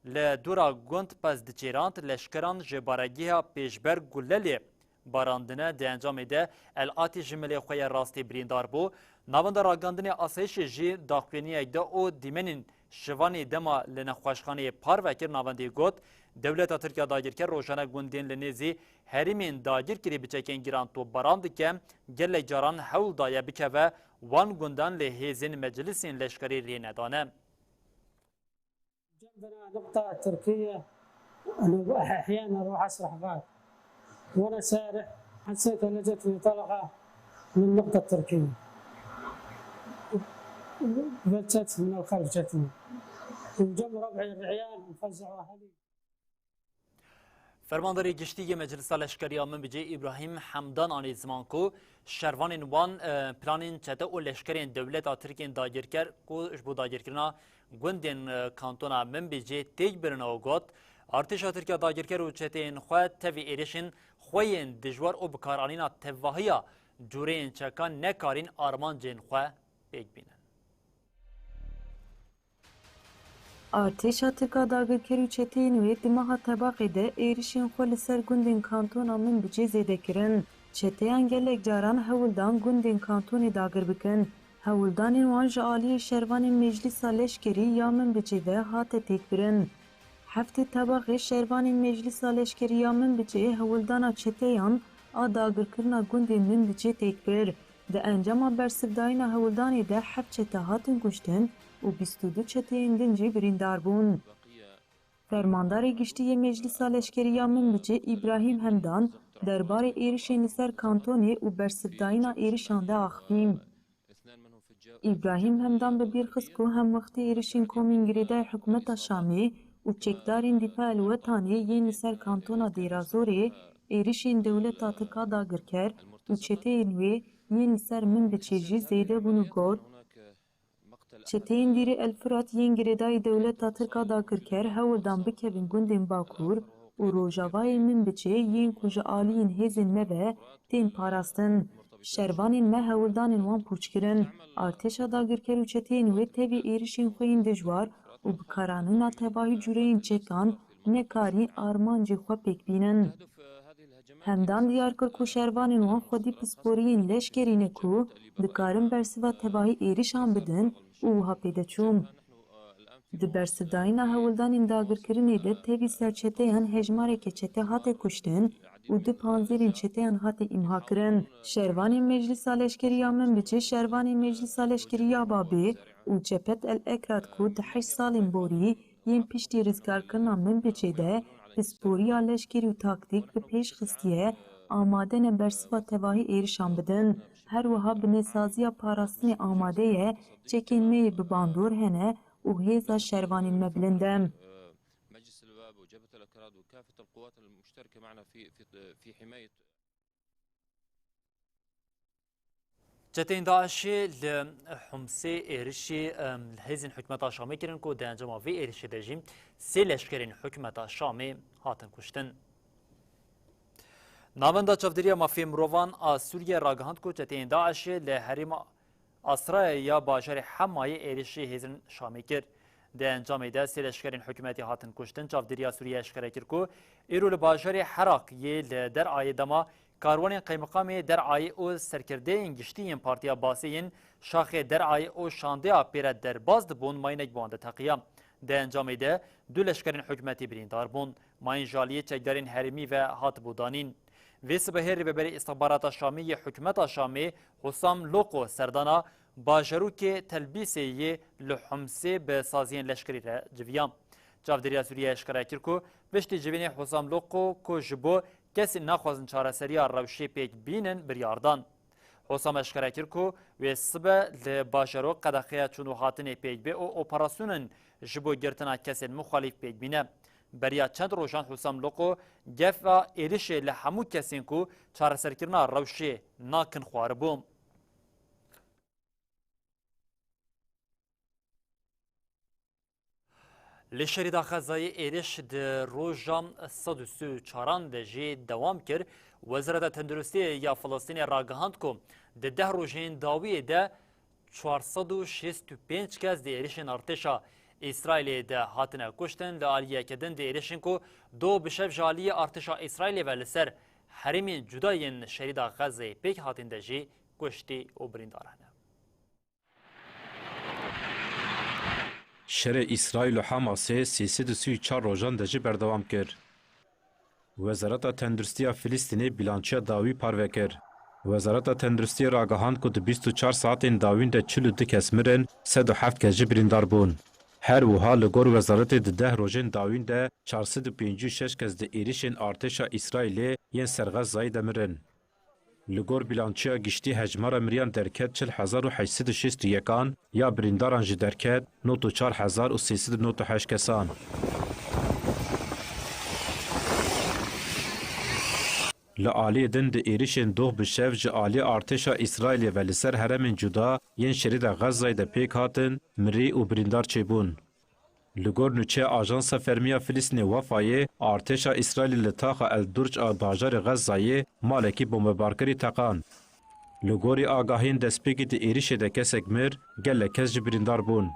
li dora gund pez diçêrand, leşkeran ji baregeha pêşber gule lê barandine. Di encamê de El Atî ji milê xwe yê rastê birîndar bû. Navenda Ragandinê Asayişê jî daxuyaniyek da û dîmenên şivanê dema li nexweşxaneyê parve kir. Navendê got, dewleta Tirk ya dagirker rojane gundên li nêzî herêmên dagirkirî bi çekên giran topbaran dike, gelek caran hewl daye bikeve wan gundan, lê hêzên meclisên leşkerî lê nedane. جنبنا نقطة تركية، أنا أحيانًا أروح أسرح غاد، وأنا سارح حسيت إن جتني طلقة من نقطة تركية، بلشت من الخلف جتني، وجم ربعي الرعيان وفزعوا أهلي. Fermandarê Giştî yê Meclisa Leşkerî ya Minbicê Îbrahîm Hemdan anî ziman ku şervanên wan, e, planên çete û leşkerên dewleta Tirk ên dagirker ku ji bo dagirkirina gundên, e, kantona Minbicê têk birin û got, artêşa Tirk ya dagirker û çeteyên xwe tevî êrişên xwe yên dijwar û bikaranîna tevahiya cureyên çekan nekarîn armancên xwe pêk bînin. Artêşa Tirk a dagirker û çeteyên wê di meha Tebaxê de êrişên xwe li ser gundên kantona Minbicê zêde kirin. Çeteyan gelek caran hewl dan gundên kantonê dagir bikin. Hewldanên wan ji aliyê şervanên Meclisa Leşkerî ya Minbicê ve hate têkbirin. Heftê Tebaxê şervanên Meclisa Leşkerî ya Minbicê hewldana çeteyan a dagirkirina gundê Minbicê têk bir. Di encama bersivdayîna hewldanê de heft çete hatin kuştin, û bîst û du çeteyên din jî birîndar bûn. Fermandarê Giştî yê Meclisa Leşkerî ya Minbicê Îbrahîm Hemdan derbarê êrişên li ser kantonê û bersivdayîna êrişan de axivî. Îbrahîm Hemdan bi bîr xist ku hemwextî êrişên komên girêdayî hikûmeta Şamê û çekdarên Dîfa El Wetanê yên li ser kantona Dêrazorê êrişên dewleta Tirk a dagirker û çeteyên wê yên li ser Minbicê jî zêde bûn û got, Çeteyên Dîrê El Firat yên girêdayî dewleta Tirk a dagirker hewl dan bikevin gundên Bakur û Rojavayê Minbicê yên ku ji aliyên hêzên me ve tên parastin. Şervanên me hewldanên wan pûç kirin. Artêşa dagirker û çeteyên wê tevî êrişên xwe yên dijwar û bikaranîna tevahî cûreyên çekan nekarî armancê xwe pêk bînin. Hemdan diyar kir ku şervanên wan xwedî pisporiyên leşkerî ne ku dikarin bersiva tevahî êrişan bidin û wiha pê de çû. Di bersivdayîna hewldanên dagirkirinê de tevî serçeteyan hejmareke çete hate kuştin û du panzêrên çeteyan hate îmhakirin. Şervanên Meclisa Leşkerî ya Minbicê, şervanên Meclisa Leşkerî ya Babê û Cephet El Ekrad ku di heşt salên borî yên piştî rizgarkirina Minbicê de pisporiya leşkerî û taktîk bi pêş xistiye, amade ne bersiva tevahî êrişan bidin. Her wiha bi nesaziya parastinê amade ye, çekên me yê bi bandor hene û hêza şervanên me bilind e. مجلس الشباب وجبهة الأكراد وكافة القوات المشتركة معنا في في في حماية Çeteyên DAIŞê li Humsê êrişî, em, li hêzên hikûmeta Şamê kirin ku di encama vê êrişê de jî sê leşkerên hikûmeta Şamê hatin kuştin. Navenda Çavdêriya Mafê Mirovan a Sûriyê ragihand ku çeteyên DAIŞê li herêma Asraya ya bajarê Hemayê êrişî hêzên Şamê kir. Di encamê de sê leşkerên hikûmetê hatin kuştin. Çavdêriya Sûriyê eşkere kir ku îro li bajarê Heraq yê li Derayê dema karwanên qeymeqamê Derayê û serkirdeyên giştî yên Partiya Basê yên şaxê Derayê û Şandeya pê re derbas dibûn, mayînek bi wan de teqiya. Di encamê de du leşkerên hikûmetê birîndar bûn. Mayîn ji aliyê çekdarên herêmî ve hatibû danîn. Vê sibehê rêveberê îstixbarata Şamê yê hikûmeta Şamê Husam Loko serdana bajarokê Telbîsê yê li Humsê bi saziyên leşkerî re civiya. Çavdêriya Sûriyê eşkere kir ku piştî civînê Husam Loko ku ji bo kesên naxwazin çareseriya rewşê pêk bînin biryar dan. Hosam eşkere kir ku wê sibe li bajaro qedexeya çûn û hatinê pêk bê û operasyonên ji bo girtina kesên muxalîf pêk bîne. Beriya çend rojan Hosam Loko gefa êrişê li hemû kesên ku çareserkirina rewşê nakin xwaribû. Li şerîda Xezayê êrîş di roja sed û sî û çaran de jî dewam kir. Wezareta Tenduristiyê ya Filistînê ragihand ku di deh rojên dawiyê de çar sed û şêst û pênc kes di êrişên artêşa Îsraîlê de hatine kuştin. Li aliyeke din di êrişên ku do bi şev ji aliyê artêşa Îsraîlê ve li ser herêmên cuda yên şerîda Xezayê pêk hatin de jî kuştî û birîndar hene. Şerê Îsraîl û Hamasê sê sed û sî û çar rojan de jî berdewam kir. Wezareta Tenduristiya Filistînê bîlançiya dawî parve kir. Wezareta Tenduristiyê ragihand ku di bîst û çar saetên dawîn de çil û du kes mirin, sed û heft kes jî birîndar bûn. Her wiha li gor wezaretê di deh rojên dawîn de çar sed û pêncî û şeş kes di êrişên artêşa Îsraîlê yên ser Xezayê de mirin. Li gor bîlançiya giştî hejmara miriyan derket çil hezar û heşt sed û şêst û yekan, ya birîndaran jî derket nod û çar hezar û sê sed û nod û heşt kesan. Li aliyê din di êrişên doh bi şev ji aliyê artêşa Îsraîlê ve li ser herêmên cuda yên şerîda Xezayê de pêk hatin, mirî û birîndar çêbûn. Li gor nûçeya Ajansa Fermî ya Filistînê Wefayê, artêşa Îsraîlê li taxa El Durc a bajarê Xezayê malekî bombebarkirî teqand. Li gorî agahiyên destpêkî di êrişê de kesek mir, gelek kes jî birîndar bûn.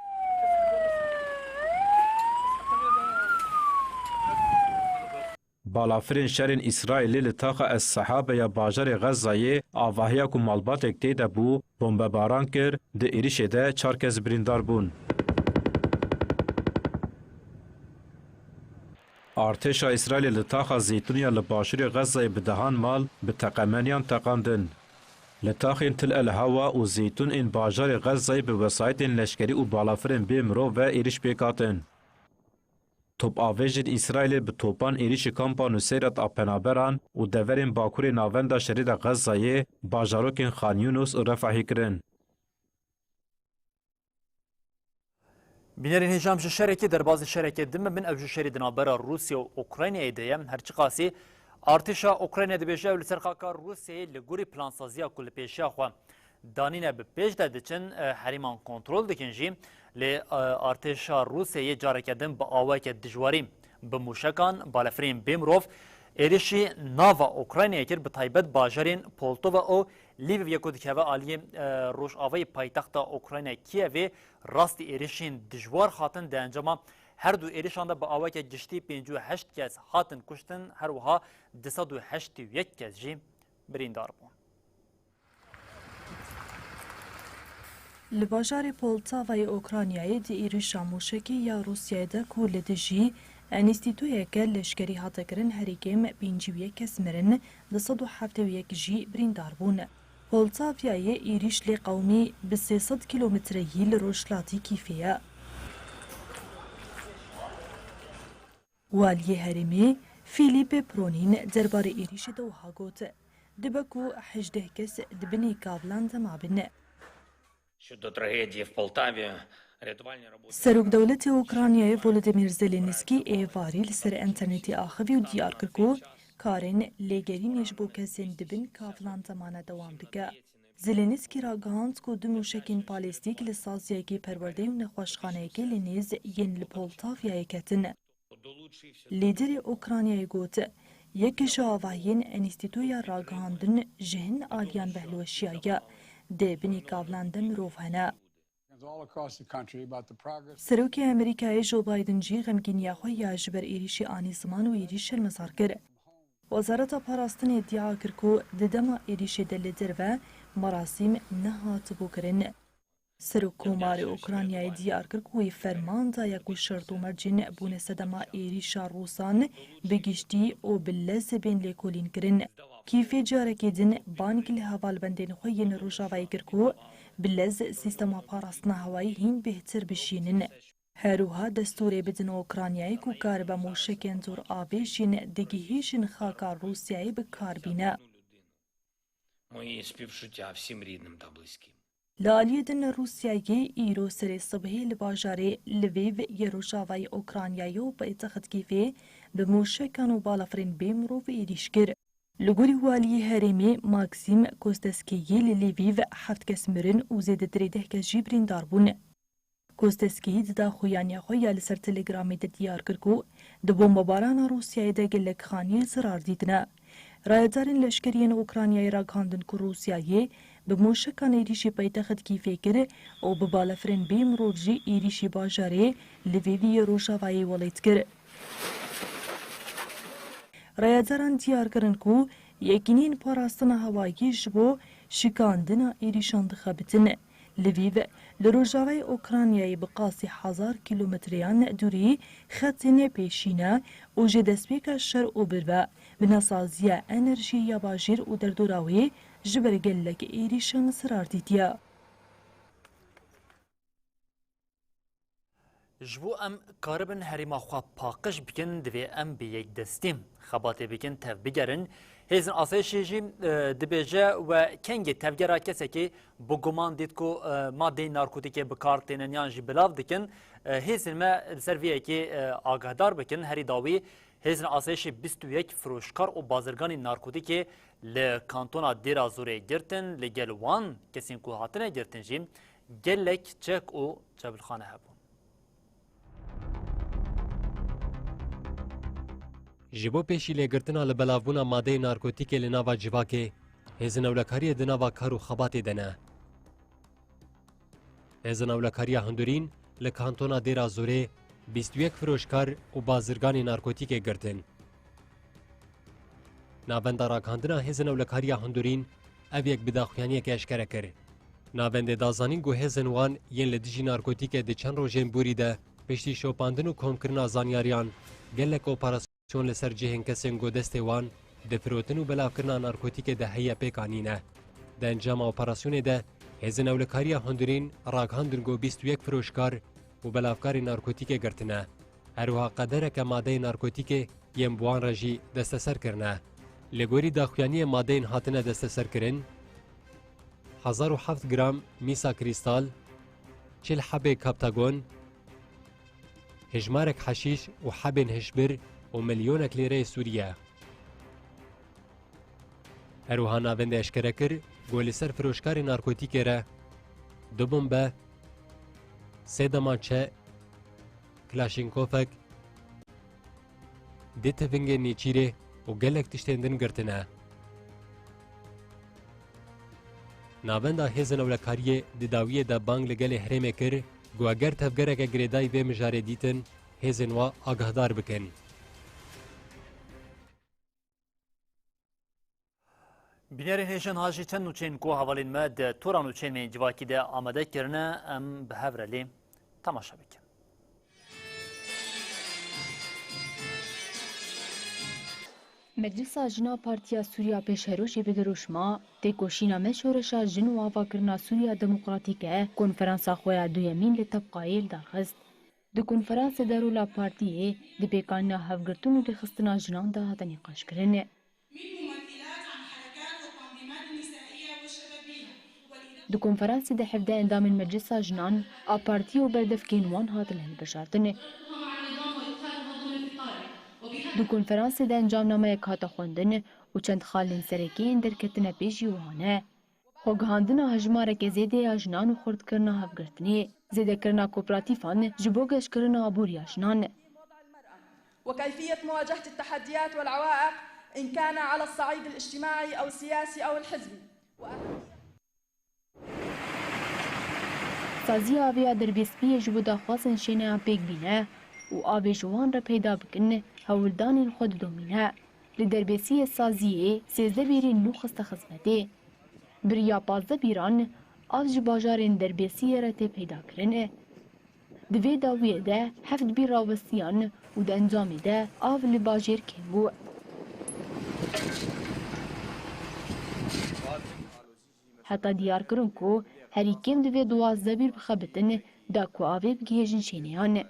Balafirên şerên Îsraîlê li taxa Es Sehabe ya bajarê Xezayê avahiya ku malbatek tê de bû, bombebaran kir, di êrişê de çar kes birîndar bûn. Artêşa Îsraîlê li taxa Zeytûniya li başûrê Xezayê bi dehan mal bi teqemeniyan teqandin. Li taxên Til El Hewa û Zeytûn ên bajarê Xezzayê bi wesayîtên leşkerî û balafirên bê mirov ve êrîş pêk hatin. Topavêjên Îsraîlê bi topan êrîşî kampa Nuseyrat a penaberan û deverên bakurê navenda şerê de Xezzayê, bajarokên Xan Yûnus û Refahê kirin. Bînerên hêja, em ji şerekê derbazî şerekê din bibin, ew jî şerê di navbera Rûsya û Ukraynayê de ye. Her çiqasî artêşa Ukraynayê dibêje, ew li ser xaka Rûsyayê li gorî plansaziya ku li pêşiya xwe danîne bi pêş de diçin, e, herêman kontrol dikin jî, lê, e, artêşa Rûsyayê careke din bi aweke dijwarî, bi mûşekan, balefirên bê mirov êrişî nava Ukraynayê kir, bi taybet bajarên Poltova û Lviv yê ku dikeve aliyê, e, rojavayê paytexta Ukraynayê Kîevê, rastî êrişên dijwar hatin. Di encama her du êrişan de bi aweke giştî pêncî û heşt kes hatin kuştin, her wiha du sed û heştê û yek kes jî birîndar bûn. Li bajarê Poltavayê Ukraynayê di êrişa mûşekî ya Rûsyayê de ku li dijî enstîtuyeke leşkerî hate kirin, herî kêm pêncî û yek kes mirin, du sed û heftê û yek jî birîndar bûn. Poltavayê êrîş lê qewimî bi sê sed kîlometreyî li rojhilatî Kîfê ye. Waliyê herêmê Fîlîp Pronîn derbarê êrîşê de wiha got, dibe ku hejdeh kes di binê kavilan de mabin. Щодо трагедії в Полтаві, рятувальні роботи Serok dewletê Ukraynayê Volodymyr Zelenskî êvarî li ser înternetê axivî û diyar kir ku karên lêgerînê ji bo kesên di bin kavilan de mane dewam dike. Zelenskî ragihand ku du mûşekên balîstîk li saziyekî perwerdeyê û nexweşxaneyekê li nêz yên li Poltavayê ketin. Lîderê Ukraynayê got, yek ji avahiyên Enstîtuya Ragihandin ji hin aliyan ve hilweşiyaye, di binê kavilan de mirov hene. Serokê Amerîkayê Joe Biden jî xemgîniya xwe ya ji ber êrîşê anî ziman û êrîş şermezar kir. Wezareta Parastinê îdia kir ku di dema êrîşê de li derve merasîm nehatibû kirin. Serokkomarê Ukraynayê diyar kir ku wî ferman daye ku şert û mercên bûne sedema êrîşa Rûsan bi giştî û bi lez bên lêkolîn kirin. Kîfê carekê din bang li hevalbendên xwe yên Rojavayê kir ku bi lez sîstema parastina hewayî hîn bêhtir bişînin. Her wiha destûrê bidin Ukraynayê ku karibe mûşekên doravêjîn digihîjin xaka Rûsyayê bi kar bîne. Мої співчуття всім рідним та близьким. Li aliyê din Rûsyayê îro serê sibhê li bajarê Lviv yê rojavayê Ukraynayê û paytext Kîvê bi mûşekan û balafirên bê mirov êrîş kir. Li gorî waliyê herêmê Maksîm Kosteskiyê li Lviv heft kes mirin û zêdetirê deh kes jî birîndar bûn. Kosteskî di daxuyaniya xwe ya li ser Telegramê de diyar kir ku di bombebarana Rûsyayê de gelek xaniyên zirar dîtine. Rayedarên leşkerî yên Ukraynayê ragihandin ku Rûsyayê bi mûşekan êrîşî paytexit Kîvê kir û bi balefirên bê mirov jî êrîşî bajarê Lvivî yê rojavayê welêt kir. Rayedaran diyar kirin ku yekîneyên parastina hewayî ji bo şikandina êrîşan dixebitin. Lviv li rojavayê Ukraynayê bi qasî hezar kîlometreyan dûrî xetên pêşî ne û ji destpêka şer û bir ve bi nesaziya enerjiyê ya bajêr û derdora wê ji ber gelek êrîşan zirar dîtiye. Ji bo em karibin herêma xwe paqij bikin, divê em bi yekdestî xebatê bikin, tev bigerin. Hêzên asayişê jî, e, dibêje we kengê tevgera kesekî bi guman dît ku, e, madeyê narkotîkê bi kar tênin yan jî bilav dikin. E, hêzên me li ser vê yekê, e, agahdar bikin. Herî dawî Hêzên asayişê bîst û yek firoşkar û bazirganê narkotîkê li kantona Dêra Zorê girtin, li gel wan kesên ku hatine girtin jî gelek çek û çebilxane hebûn. Ji bo pêşî lêgirtina li belavbûna madeyê narkotîkê li nava civakê, hêzên ewlekariyê di nava kar û xebatê de ne. Hêzên Ewlekariya Hundurîn li kantona Dêra Zorê bîst û yek firoşkar û bazirganê narkotîkê girtin. Navenda ragihandina Hêzên Ewlekariya Hundurîn ev yek bi daxuyaniyekê eşkere kir. Navendê da zanîn ku hêzên wan yên li dijî narkotîkê di çend rojên borî de piştî şopandin û komkirina zanyariyan gelek operasyon li ser cihên kesên ku destê wan di firotin û belavkirina narkotîkê de heye pêk anîne. Di encama operasyonê de hêzên ewlekariya hundirîn ragihandin ku bîst û yek firoşkar û belavkarên narkotîkê girtine. Her wiha qedereke madeyên narkotîkê yên bi wan re jî desteser kirine. Li gorî daxuyaniyê madeyên hatine desteserkirin, hezar û heft gram mîsa krîstal, çil hebê kaptagon, hejmarek heşîş û hebên hişbir û milyonek lîreyê Sûrî ye. Her wiha navendê eşkere kir ku li ser firoşkarê narkotîkê re du bombe, sê demançe, Klaşînkovek, du tivingên nêçîrê û gelek tiştên din girtine. Navenda hêzên ewlekariyê di dawiyê de bang li gelê herêmê kir ku eger tevgereke girêdayî vê mijarê dîtin, hêzên wa agahdar bikin. Bînerên hêjên hajî çend nûçeyên ku hevalên me di tora nûçeyên me yên civakî de amade kirine, em bi hev re lê temaşe bikin. Meclisa Jina Partiya Sûriya Pêşerojê bi dirûşma Têkoşîna me şoreşa jin û avakirina Sûriya Demokratîk e, konferansa xwe ya duyemîn li Tebqayê li dar xist. Di konferansê de rola partiyê di pêkanîna hevgirtin û rêxistina jinan de hate nîqaşkirin. Di konferansê de hevdeh endamên Meclisa Jinan a partî û berdevkên wan hatin hilbijartin. Di konferansê de encamnameyek hate xwendin û çend xalên serekî yên derketine pê jî wiha ne. Xwegihandina hejmareke zêde ya jinan û xurtkirina hevgirtinê, zêdekirina kooperatîfan ji bo geşkirina aboriya jinan. وكيفية مواجهة التحديات والعوائق إن كان على الصعيد الاجتماعي أو السياسي أو الحزبي. Saziya avê ya Derbêspiyê ji bo daxwazên şêneyan pêk bîne û avê ji wan re peyda bikin, hewldanên xwe didomîne. Li Derbêsiyê saziyê sêzdeh bîrên nû xiste xizmetê. Bi riya pazdeh bîran av ji bajarên Derbêsiyê re tê peydakirin. Di vê dawiyê de heft bîr rawestiyan û di encamê de av li bajêr kêm bû. Heta diyar kirin ku herî kêm divê duwazdeh bîr bixebitin, da ku avê bigihêjin şêneyan.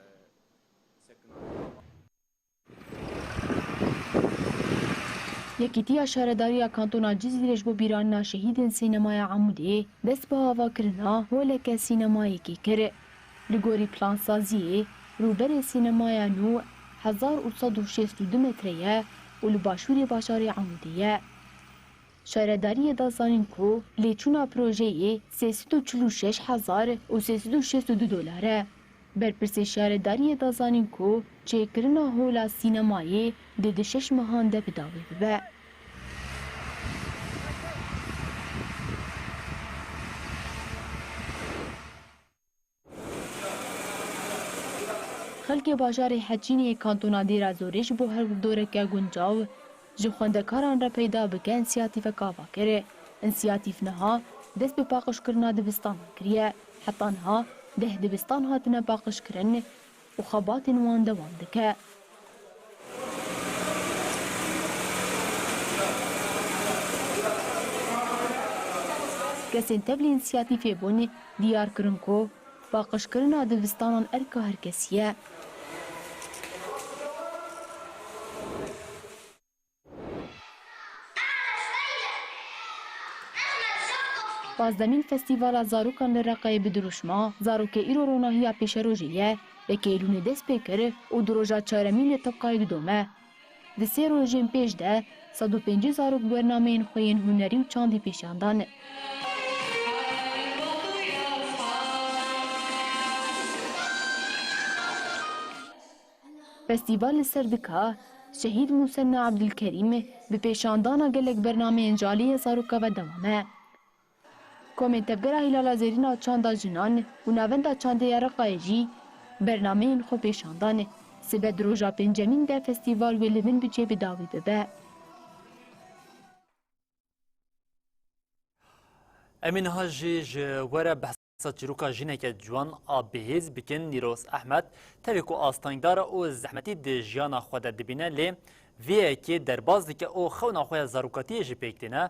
Yekîtiya Şaredariya Kantona Cizîrê ji bo bîranîna şehîdên Sînemaya Amûdê dest bi avakirina holeke sînemayekê kir. Li gorî plansaziyê, rûberê sînemaya nû hezar û sed û şêst û du metre ye û li başûrê bajarê Amûdê ye. Şaredariyê da zanîn ku lêçûna projeyê sê sed û çil û şeş hezar û sê sed û şêst û du dolar e. Berpirsê şaredariyê da zanîn ku çêkirina hola sînemayê dê di şeş mehan de bi dawî bibe. Xelkê bajarê Heçînê yê kantona Dêra Zorê ji bo hevdoreke guncaw ji xwendekaran re peyda bike însiyatîfek ava kir. Însiyatîf niha dest bi paqijkirina dibistanan kiriye. Heta niha deh dibistan hatine paqijkirin û xebatên wan dewam dike. Kesên tevlî însiyatîfê bûn diyar kirin ku paqijkirina dibistanan erka her kesî ye. Pazdemîn Festîvala Zarokan li Reqayê bi dirûşma Zarokê îro ronahiya pêşerojê ye, yekê Eylûlê dest pê kir û di roja çaremîn li Tebqayê didome. Di sê rojên pêş de sed û pêncî zarok bernameyên xwe yên hunerî û çandî pêşiyan dan. Festîval li ser dika Şehîd Musenna Ebdulkerîm bi pêşandana gelek bernameyên ji aliyê zaroka ve dewam e. Komên Tevgera Hîlala Zêrîn a Çanda Jinan û Navenda Çandê ya Reqayê jî bernameyên xwe pêşan dan. Sibe di roja pêncemîn de festîval wê li Minbicê bi dawî bibe. Em ê niha jî ji we re behsa çîroka jineke ciwan a bihêz bikin. Nîroz Ehmed, tevî ku astengdar e û zehmetî di jiyana xwe de dibîne, lê vê yekê derbas dike û xewna xwe ya zarokatiyê jî pêk tîne.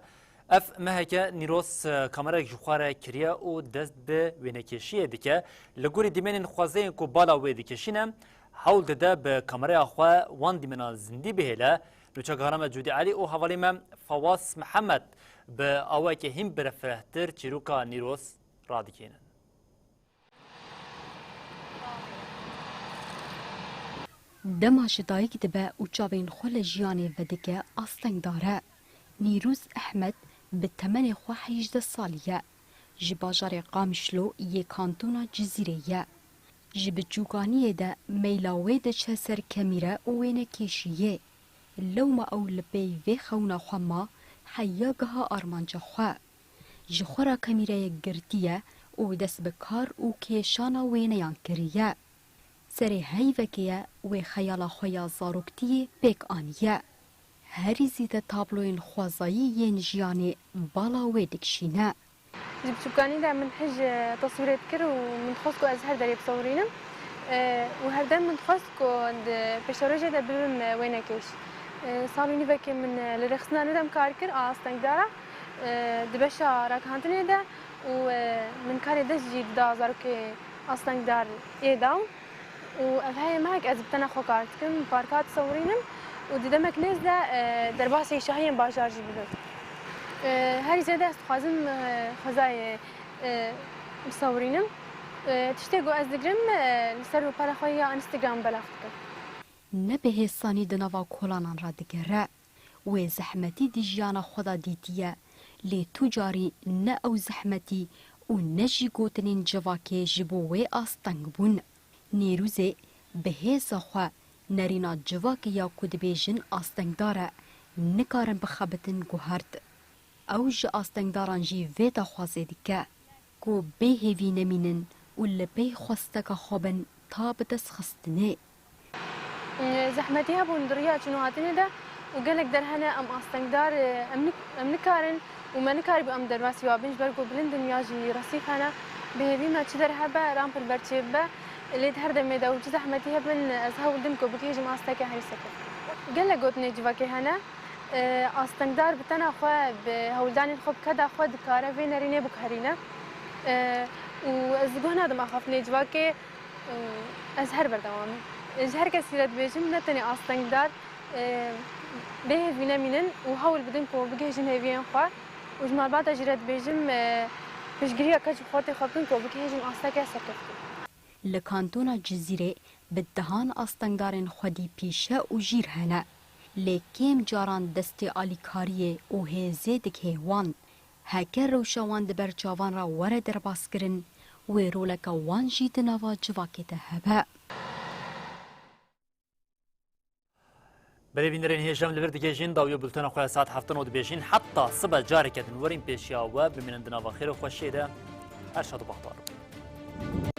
Ev meheke Nîroz, e, kamerayek ji xwe re kiriye û dest bi wênekêşiyê dike. Li gorî dîmenên xwezayên ku bala wê dikişîne, hewl dide bi kameraya xwe wan dîmena zindî bihêle. Nûçe gihana me Cûdî Elî û hevalê me Fawaz Mihemed bi awayekî hîn birefirehtir çîroka Nîroz radikênin. Dema ji dayik dibe û çavên xwe li jiyanê vedike, astengdar e. Nîrûz Ehmed bi temenê xwe hejdeh salî ye. Ji bajarê Qamişlo yê kantona Cizîrê ye. Ji biçûkaniyê de meyla wê diçe ser kemîre û wênekêşiyê. Lewma ew li pey vê xewna xwe ma, heya giha armanca xwe. Ji xwe re kemîreyek girtiye û dest bi kar û kêşana wêneyan kiriye. Serê heyvekê ye wê xeyala xwe ya zaroktiyê pêk aniye. Herî zêde tabloyên xwezayî yên jiyanê bala wê dikişîne. Ji biçûkanî de min hej, e, teswîrê dikir û min dixwest ku ez her derê bisewirînim. E, û herdem min dixwest ku di pêşerojê de bibim, e, wênekêş. E, sal û nîvekê min, e, li rêxistina nû de min kar kir, a astengdara, e, di beşa ragihandinê de û, e, min karê dest jî dida zarokê astengdar ê da. Û ev heye mehek ez bi tena xwe kar dikim, parka disewirînim û di demek nêz de, e, derbasî şahiyên bajar jî bibim. E, herî zêde ez dixwazim, e, xwezayê, e, bisewirînim. E, tiştê ku ez digirim, e, li ser rûpela xwe ya Instagram belav dikim. Ne bi hêsanî di nava kolanan re digere. Wê zehmetî di jiyana xwe de dîtiye, lê tu carî ne ew zehmetî û ne jî gotinên civakê ji bo wê asteng bûn. Nêrûzê bi hêza xwe nerîna civakê ya ku dibêjin astengdar e, nikarin bixebitin guhert. Ew ji astengdaran jî vê daxwazê dike, ku bêhêvî nemînin û li pey xwesteka xwe bin ta bi destxistinê. Zehmetî hebûn di riya çûn û hatinê de û gelek der hene em astengdar, em nik-, em nikarin û me nikaribû em derbasî wa bin, ji ber ku bilind in ya jî resîf hene. Bi hêvî me çi der hebe, ran pir ber çê bibe. Lê di her demê de û çi zehmetî hebin, ez hewl dim ku bigihîjim asteke herî serkeftin. Gelek gotinê civakê hene. E, astengdar bi tena xwe, bi hewldanên xwe, bi keda xwe dikare vê nerînê biguherîne. E, û ez guh nadim axaftinê civakê, e, ez her berdewam im. Ji her kesî re dibêjim, ne tenê astengdar, e, bê hêvî nemînin û hewl bidin ku bigihêjin hêviyên xwe. Û ji malbata jî re dibêjim, e, piştgiriya keç û xortê xwe bikin ku bigihêjin asteke serkeftin. Li kantona Cizîrê bi dehan astengdarên xwedî pîşe û jîr hene. Lê kêm caran destê alîkariyê û hêzê digihê wan. Heke rewşa wan di ber çavan re were derbaskirin, wê roleke wan jî di nava civakê de hebe. Belê bînerên hêja em li vir digihêjin, dawiya bultena xwe ya saet heftan û dibêjin. Heta sibe careke din werin pêşiya we, bimînin di nava xêr û xweşiyê de. Her şad û bextewar bin.